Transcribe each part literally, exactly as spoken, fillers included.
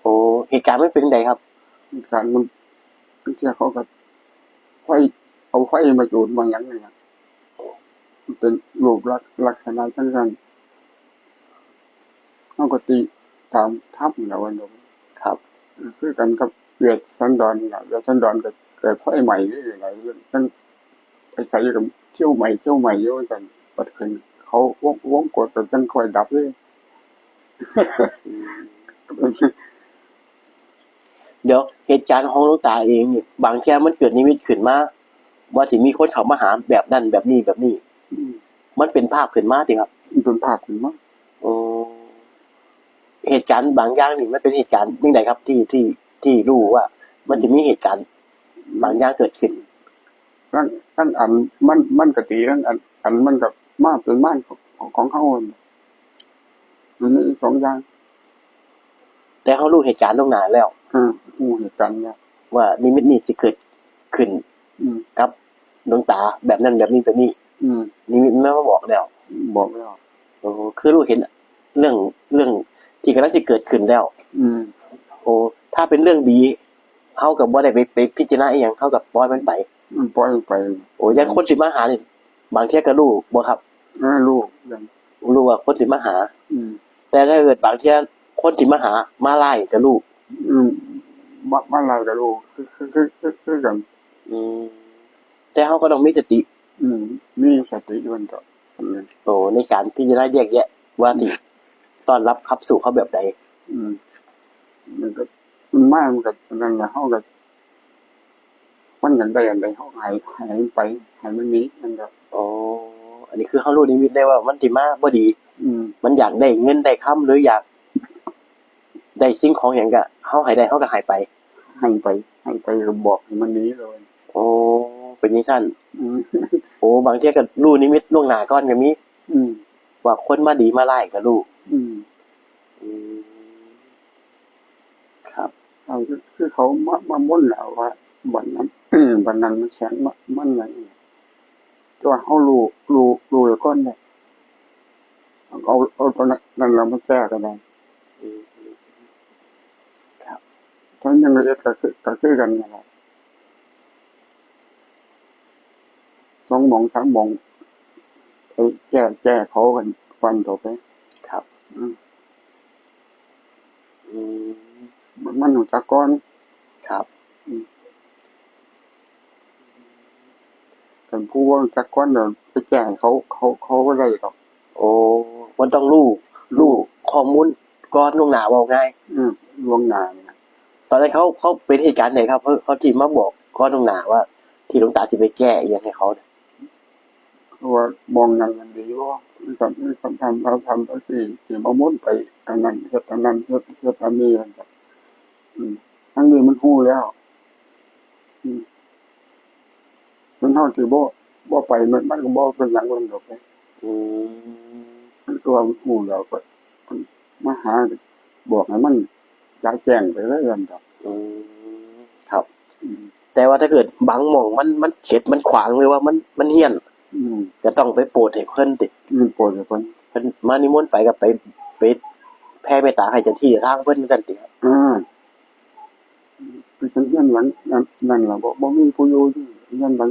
โอ้ เหตุการณ์มันเป็นจั่งใดครับ เหตุการณ์มัน บางเทื่อเขาก็ไฟ เอาไฟมาจูดมาหยังนี่นะ มันเป็นรูปลักษณ์ลักษณะจั่งซั้น เฮาก็ตีตามธรรมนั่นแหละว่าเนาะ ครับ คือกันกับเวทสันดรนี่ล่ะ เวทสันดรก็เกิดไฟไหม้นี่ล่ะ จั่งไปไสก็เที่ยวไหม้ เที่ยวไหม้อยู่จั่งซั้น บัดขึ้นเขาวง วงกตก็จั่งค่อยดับเด้ เดี๋ยว เหตุการณ์ของหลวงตาเองนี่ บางเทื่อมันเกิดนิมิตขึ้นมา ว่าสิมีคนเข้ามาหาแบบนั้นแบบนี้แบบนี้ อืม มันเป็นภาพขึ้นมาติครับ มันเป็นภาพขึ้นมา โอ้ เหตุการณ์บางอย่างนี่มันเป็นเหตุการณ์จั่งใดครับ ที่ ที่ ที่รู้ว่ามันสิมีเหตุการณ์ อืม บางอย่างเกิดขึ้น ทั้ง ทั้งอันมัน มันก็ดี ทั้งอัน อันมันก็มาเป็นม่านของ ของเฮา มันมีสองอย่าง แต่เฮารู้เหตุการณ์ล่วงหน้าแล้ว อืม รู้เหตุการณ์แล้ว ว่านิมิตนี้สิเกิดขึ้น อืม กับหลวงตาแบบนั้นแบบนี้แบบนี้ อืม นิมิตมันมาบอกแล้ว บอกแล้ว โอ้ คือรู้เห็นเรื่อง เรื่องที่กำลังสิเกิดขึ้นแล้ว อืม โอ้ ถ้าเป็นเรื่องดี เฮาก็บ่ได้ไป ไปพิจารณาอิหยัง เฮาก็ปล่อยมันไป อืม ปล่อยมันไป โอ้ อย่างคนสิมาหานี่ บางเทื่อก็รู้บ่ครับ เออ รู้ อย่าง รู้ว่าคนสิมาหา อืม แต่ถ้าเกิดบางเทื่อคนสิมาหา มาร้ายก็รู้ อืม มา มาร้ายก็รู้ คือ คือ คือ คือ คือกัน อืม แต่เฮาก็ต้องมีสติ อืม มีสติอยู่นั่นเถาะ อืม โอ้ ในการพิจารณาแยกแยะว่าสิ อืม ต้อนรับขับสู้เขาแบบใด อืม มันก็ มันมา มันก็นั่นล่ะ เฮาก็ มันอยากได้อันใด เฮาให้ ให้มันไป ให้มันหนี มันก็ อ๋อ อันนี้คือเฮารู้นิมิตได้ว่ามันสิมาบ่ดี อืม มันอยากได้เงินได้คำ หรืออยากได้สิ่งของหยังก็ เฮาให้ได้ เฮาก็ให้ไป ให้ไป ให้ไป ก็บอกให้มันหนีเลย โอ้ เป็นจั่งซั้น อืม โอ้ บางเทื่อก็รู้นิมิตล่วงหน้าก่อนก็มี อืม ว่าคนมาดีมาร้ายก็รู้ อืม อืม ครับ เอา คือ คือเขามา มามนต์เอาว่า บัดนั้น บัดนั้นมันแข็ง มัน มันหยัง แต่ว่าเฮารู้ รู้ รู้ไว้ก่อนเด้ เอา เอาตัวนั้น นั่นล่ะมาแก้ก็ได้ อืม ครับ ถ้ายังละเอียดก็คือ ก็คือกันนั่นล่ะ สองหม่องสามหม่อง ไปแก้ แก้เขากันก่อนต่อไป ครับ อืม อืม มัน มันรู้จักก่อน ครับ อืม คันผู้บ่รู้จักก่อนน่ะ ไปแก้ให้เขา เขา เขาบ่ได้ดอก โอ้ มันต้องรู้ รู้ รู้ข้อมูลก่อนล่วงหน้า เว้าง่าย อืม ล่วงหน้านี่นะ ตอนนั้นเขา เขาเป็นเหตุการณ์ใดครับ เขา เขาที่มาบอกก่อนล่วงหน้าว่า ที่หลวงตาสิไปแก้อิหยังให้เขาเนี่ย เพราะว่าหม่องนั้นมันดีบ่ มันก็มีคนทำ เขาทำ เขาสิ สิมามนต์ไปอันนั้น เฮ็ดอันนั้น เฮ็ด เฮ็ดอันนี้ อืม ทั้งนี้มันรู้แล้ว อืม มันเฮาสิบ่ บ่ไป มัน มันก็บ่เป็นหยังมันดอกเด้ อืม มันก็ว่ามันรู้แล้วก็ มาหา บอกให้มันจะแจ้งไปเลยนั่นดอก อืม ครับ อืม แต่ว่าถ้าเกิดบางหม่องมัน มันเข็ด มันขวาง หรือว่ามัน มันเฮี้ยน อืม ก็ต้องไปโปรดให้เพิ่นติ อืม โปรดให้เพิ่น เพิ่นมานิมนต์ไปก็ไป ไปแผ่เมตตาให้เจ้าที่ทางเพิ่นจั่งซั้นติครับ อ่า ไปเฮ็ดเฮือนหลังนั้น นั่นล่ะ บ่ บ่มีผู้อยู่ เฮือนหลัง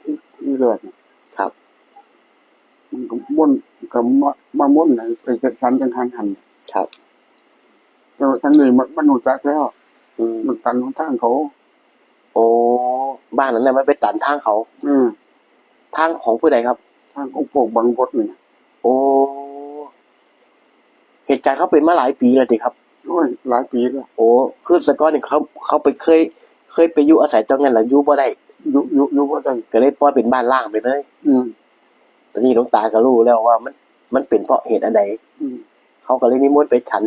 ที่ ที่แรกน่ะ ครับ มันก็มนต์ ก็มา มามนต์ให้ไปเฮ็ดศาลจังหันหั่น ครับ แต่ว่าทางนี้มัน มันรู้จักแล้ว อืม มันตันหนทางเขา โอ้ บ้านนั้นน่ะมันไปตันทางเขา อืม ทางของผู้ใดครับ ทางของพวกบังบดนี่ โอ้ เหตุการณ์เขาเป็นมาหลายปีแล้วติครับ โอ้ย หลายปีแล้ว โอ้ คือแต่ก่อนนี่เขา เขาไปเคย เคยไปอยู่อาศัยตรงนั้นแล้วอยู่บ่ได้ อยู่ อยู่ อยู่บ่ได้ ก็เลยปล่อยเป็นบ้านร้างไปเลย อืม ตอนนี้หลวงตาก็รู้แล้วว่ามัน มันเป็นเพราะเหตุอันใด อืม เขาก็เลยนิมนต์ไปฉัน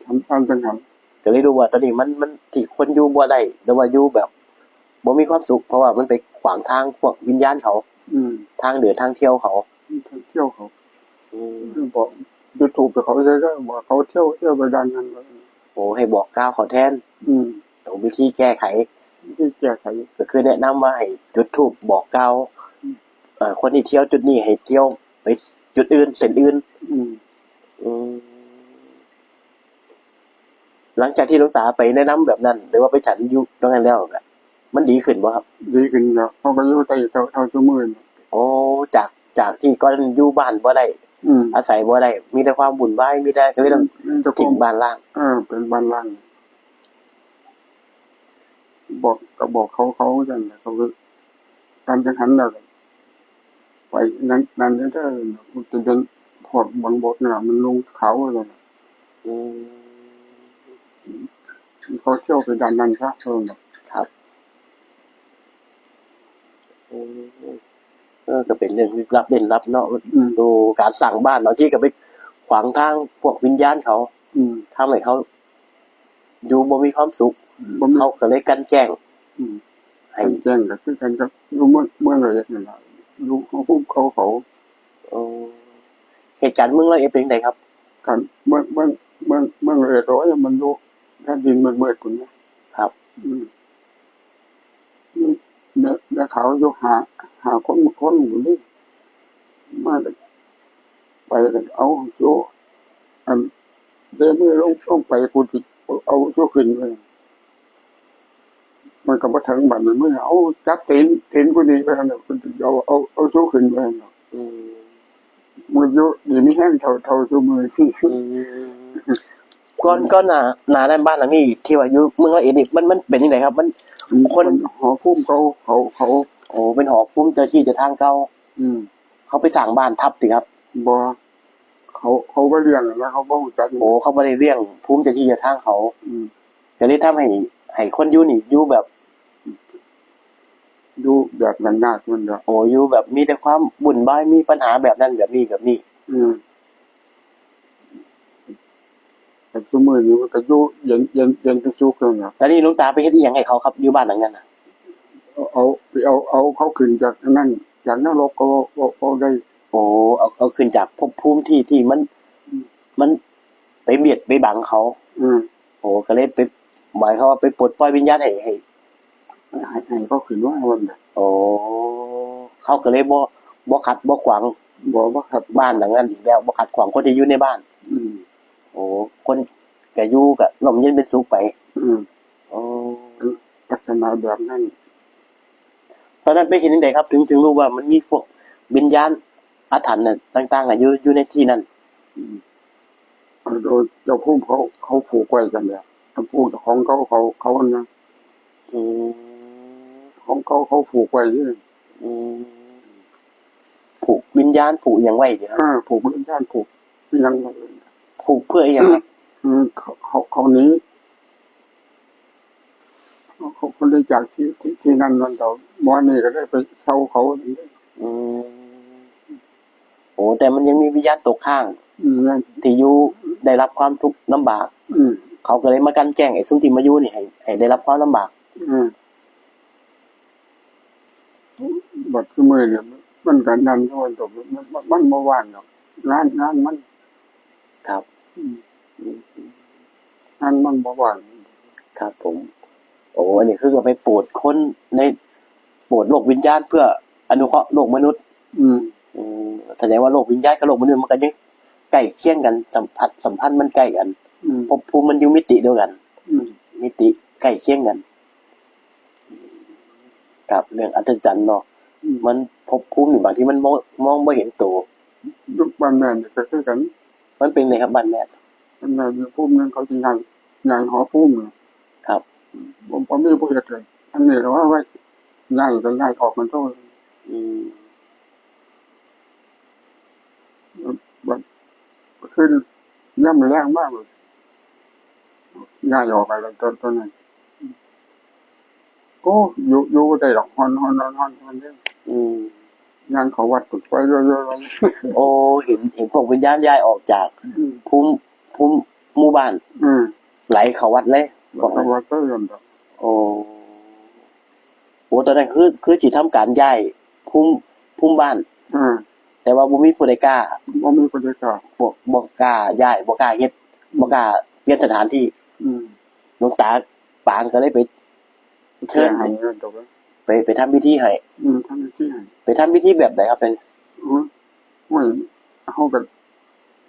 ฉันตามจังหัน ก็เลยรู้ว่าตอนนี้มัน มันที่คนอยู่บ่ได้ หรือว่าอยู่แบบบ่มีความสุข เพราะว่ามันไปขวางทางพวกวิญญาณเขา อืม ทางเดินทางเที่ยวเขา อืม ทางเที่ยวเขา อืม บอก YouTube ไปเขาเด้อ บอกเขาเที่ยว เที่ยวไปด้านนั้น โอ้ ให้บอกกล่าวเขาแทน อืม โอ้ วิธีแก้ไข วิธีแก้ไข ก็คือแนะนำว่าให้จุดธูปบอกกล่าว อืม เอ่อ คนที่เที่ยวจุดนี้ให้เที่ยวไปจุดอื่น เส้นอื่น อืม อืม หลังจากที่หลวงตาไปแนะนำแบบนั้น หรือว่าไปฉันอยู่ตรงนั้นแล้วอะ มันดีขึ้นบ่ครับ? ดีขึ้นแล้ว เขาก็อยู่ได้เท่า เท่าซุมื้อนี่ โอ้ จาก จากที่ก่อนอยู่บ้านบ่ได้ อืม อาศัยบ่ได้ มีแต่ความวุ่นวาย มีแต่ ก็เลยต้อง อืม มีแต่ความ ทิ้งบ้านร้าง เออ เป็นบ้านร้าง บอก ก็บอกเขา เขาจั่งใด๋ เขาก็ ตามจังหันแล้วก็ ไปนั่น นั่นเด้อ มันจะเป็นพวกบังบดน่ะ มันลงเขาแล้วน่ะ อืม เขาเที่ยวไปด้านนั้นซะ เออ ครับ โอ้ เออ ก็เป็นเรื่องลึกลับเร้นลับเนาะ อืม โอ้ การสร้างบ้านบางทีก็ไปขวางทางพวกวิญญาณเขา อืม ทำให้เขา อยู่บ่มีความสุข บ่มี เขาก็เลยกลั่นแกล้ง อืม ให้ กลั่นแกล้งก็คือกันกับอยู่เมือง เมืองร้อยเอ็ดนั่นล่ะ อยู่ของภูเขาเขา เออ เหตุการณ์เมืองร้อยเอ็ดเป็นจั่งใดครับ? การเมือง เมือง เมือง เมืองร้อยเอ็ด โอ้ย มันอยู่แผ่นดินมืดๆ พุ้นนะ ครับ อืม มีแม่ แม่ขาวอยู่ห้า ห้าคน คนอยู่นี่ มาเลย ไปเลย เอาโซ่ อัน เด้มือลง ลงไป กูสิเอาโซ่ขึ้นเลย มันก็บ่ถึงบัดนี้ มึงเอาจับตีน ตีนกูนี่ไปหั่นน่ะ กูสิเอา เอา เอาโซ่ขึ้นไปหั่นน่ะ อืม มึงอยู่ดีมีแฮงเท่า เท่าซุมื้อ อืม ก่อน ก่อนหน้า หน้านั้นบ้านหลังนี้ที่ว่าอยู่เมืองร้อยเอ็ดนี่ มัน มันเป็นจั่งใดครับ? มัน อืม คน มันหอภูมิเขา เขา เขา โอ้ เป็นหอภูมิเจ้าที่เจ้าทางเก่า อืม เขาไปสร้างบ้านทับติครับ? บ่ เขา เขาบ่เลี้ยงนะ เขาบ่รู้จัก โอ้ เขาบ่ได้เลี้ยงภูมิเจ้าที่เจ้าทางเขา อืม ก็เลยทำให้ ให้คนอยู่นี่อยู่แบบ อยู่แบบหนักๆ มันก็ โอ้ อยู่แบบมีแต่ความวุ่นวาย มีปัญหาแบบนั้นแบบนี้แบบนี้ อืม แต่ซุมื้อนี้มันก็อยู่เย็น เย็น เย็นเป็นสุขแล้วนะ แล้วนี่หลวงตาไปเฮ็ดอิหยังให้เขาครับ อยู่บ้านหลังนั้นน่ะ? เอา เอา ไปเอา เอาเขาขึ้นจากอันนั้น จากนรกก็ ก็ ก็ได้ โอ้ เอา เอาขึ้นจากภพภูมิที่ ที่มัน อืม มันไปเบียดไปบังเขา อืม โอ้ ก็เลยไป หมายความว่าไปปลดปล่อยวิญญาณให้ ให้ ให้ ให้เขาขึ้นมาว่าซั่นน่ะ โอ้ เขาก็เลยบ่ บ่ขัดบ่ขวาง บ่ บ่ขัด บ้านหลังนั้นอีกแล้ว บ่ขัดขวางคนที่อยู่ในบ้าน อืม โอ้ คนก็อยู่ก็ร่มเย็นเป็นสุขไป อืม โอ้ ลักษณะแบบนั้น ตอนนั้นไปเห็นจั่งใดครับ ถึง ถึงรู้ว่ามันมีพวกวิญญาณอาถรรพ์น่ะ ต่างๆ อะ อยู่ อยู่ในที่นั้น อืม เออ โดยเจ้าภูมิเขา เขาผูกไว้กันแล้ว เจ้าภูมิของเขา เขา เขานะ อืม ของเขา เขาผูกไว้อยู่ อืม ผูกวิญญาณ ผูกอิหยังไว้ติครับ? อ่า ผูกวิญญาณ ผูกอิหยังไว้ ผูกเพื่ออิหยังครับ? อืม เขา เขา เขาหนี เขา เขา เขาเลยจากที่ ที่ ที่นั่นนั่นเถาะ บ่อนนี้ก็เลยไปเช่าเขา อืม โอ้ แต่มันยังมีวิญญาณตกค้าง อืม ที่อยู่ได้รับความทุกข์ลำบาก อืม เขาก็เลยมากันแกล้งไอ้ซุมที่มาอยู่นี่ให้ ให้ได้รับความลำบาก อืม บัดซุมื้อนี่มันก็นั่นอยู่ว่าตก มัน มัน มันบ่ว่างดอก งาน งานมัน ครับ อืม งานมันบ่ว่าง ครับผม โอ้ อันนี้คือก็ไปโปรดคนใน โปรดโลกวิญญาณเพื่ออนุเคราะห์โลกมนุษย์ อืม อืม แสดงว่าโลกวิญญาณกับโลกมนุษย์มันก็ยังใกล้เคียงกัน สัมผัส สัมพันธ์มันใกล้กัน อืม ภพภูมิมันอยู่มิติเดียวกัน อืม มิติใกล้เคียงกัน ครับ เรื่องอัศจรรย์เนาะ อืม มันภพภูมินี่บางทีมันมอง มองบ่เห็นตัว อยู่บ้านแม่นี่ก็คือกัน มันเป็นไงครับบ้านแม่? บ้านแม่อยู่ภูมิหนึ่งเขาสิย้าย ย้ายหอภูมิน่ะ ครับ บ่ บ่มีผู้เฮ็ดให้ อันนี้ก็ว่าไว้ ย้ายก็ย้ายออกกันโต อืม บัด บัดคืนยามมื้อแลงมา บัดย้ายออกไปแล้ว ตอน ตอนนั้น โอ้ อยู่ อยู่บ่ได้ดอก ฮ้อน ฮ้อน ฮ้อน ฮ้อน ฮ้อนเด้อ อืม ย่างเข้าวัดไป โอ้ เห็น เห็นพวกวิญญาณย้ายออกจาก อืม ภูมิ ภูมิหมู่บ้าน อืม ไหลเข้าวัดเลย เข้าวัดเลย โอ้ โอ้ ตอนนั้นคือ คือสิทำการย้ายภูมิ ภูมิบ้าน อืม แต่ว่าบ่มีผู้ใดกล้า บ่มีผู้ใดกล้า พวกบ่กล้าย้าย บ่กล้าเฮ็ด บ่กล้าเปลี่ยนสถานที่ อืม หลวงตาปางก็เลยไปเชิญ แก้ให้เงินตกลง ไป ไปทำพิธีให้ อืม ทำพิธีให้ ไปทำพิธีแบบใดครับเป็น? อืม โอ้ย เฮาก็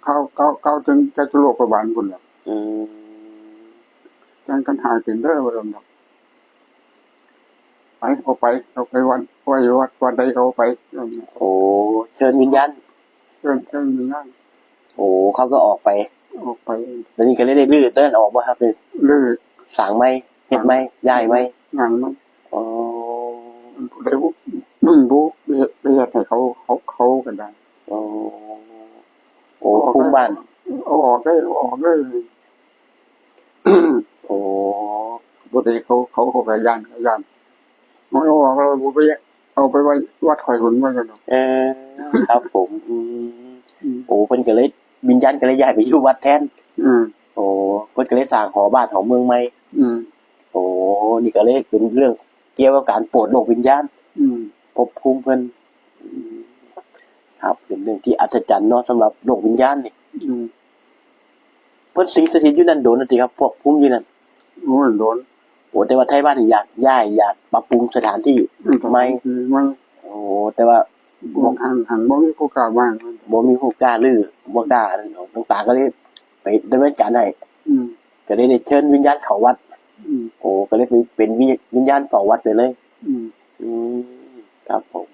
เขา เขา เขาถึงจตุโลกบาลพุ้นล่ะ อืม กันหากินเด้อว่าซั่นดอก ไป เอาไป เอาไปวัด ไปวัด วัดใดก็เอาไป โอ้ เชิญวิญญาณ เชิญ เชิญวิญญาณ โอ้ เขาก็ออกไป ออกไป แล้วนี่ก็เลยได้รื้อเดินออกบ่ครับนี่ รื้อ สร้างใหม่เฮ็ดใหม่ย้ายใหม่ งานมัน อ๋อ บ่ได้บ่บ่เฮ็ดให้เขา เขา เขาก็ได้ โอ้ โอ้ ภูมิบ้าน เอาออกได้ เอาออกได้ โอ้ บ่ได้ เขา เขา เขาก็ย้าน เขาย้าน มันเอาออกแล้วบ่ไป เอาไปไว้วัดข่อยพุ้นว่าซั่นดอก เออ ครับผม อืม อืม โอ้ เพิ่นก็เลย วิญญาณก็เลยย้ายไปอยู่วัดแทน อืม โอ้ เพิ่นก็เลยสร้างหอบ้านหอเมืองใหม่ อืม โอ้ นี่ก็เลยเป็นเรื่องเกี่ยวกับการโปรดโลกวิญญาณ อืม ภพภูมิเพิ่น อืม ครับ เป็นเรื่องที่อัศจรรย์เนาะ สำหรับโลกวิญญาณนี่ อืม เพิ่นสิงสถิตอยู่นั่นโดนนั่นติครับ พวกภูมิอยู่นั่น โอ้ย โดน โอ้ แต่ว่าไทบ้านนี่อยากย้าย อยากปรับปรุงสถานที่ อืม ใหม่ ใหม่ โอ้ แต่ว่า บ่หัน หันบ่มีผู้กล้าว่า บ่มีผู้กล้ารื้อ บ่กล้าอันนั้นหรอก หลวงตาก็เลยไปดำเนินการให้ อืม ก็เลยได้เชิญวิญญาณเข้าวัด อืม โอ้ ก็เลยเป็นวิญญาณเฝ้าวัดไปเลย อืม อืม ครับผม